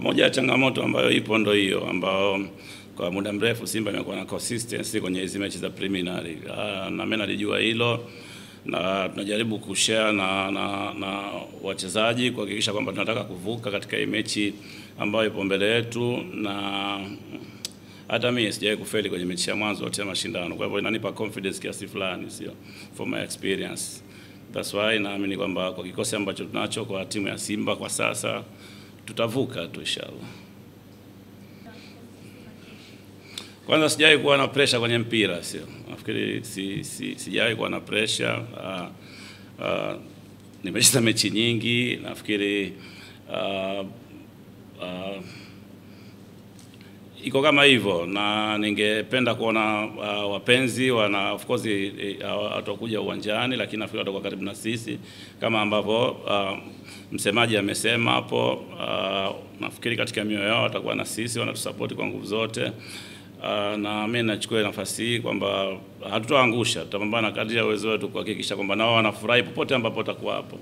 Moja ya changamoto ambayo ipo ndo hiyo, ambao kwa muda mrefu Simba imekuwa na consistency kwenye hizi mechi za preliminary. Na mimi nalijua hilo na tunajaribu kushare na wachezaji kuhakikisha kwamba tunataka kuvuka katika hii mechi ambayo ipo mbele yetu, na hata mimi sijawahi kufeli kwenye mechi ya mwanzo ya mashindano. Kwa hivyo inanipa confidence kiasi fulani, sio, for my experience. That's why naamini kwamba kwa kikosi ambacho tunacho kwa timu ya Simba kwa sasa tutavuka tu inshallah. Kwanza sijawahi kuwa na pressure kwenye mpira, sio. Nafikiri sijawahi kuwa na pressure. Nimecheza mechi nyingi, nafikiri iko kama hivyo, na ningependa kuona wapenzi wana, of course watakuja uwanjani, lakini nafikiri watakuwa karibu na sisi kama ambavyo msemaji amesema hapo. Nafikiri katika mioyo yao watakuwa na sisi, wanatusupport kwa nguvu zote. Na mimi nachukua nafasi hii kwamba hatutaangusha, tutapambana kadri ya uwezo wetu kuhakikisha kwamba nao wanafurahi popote ambapo watakuwa hapo.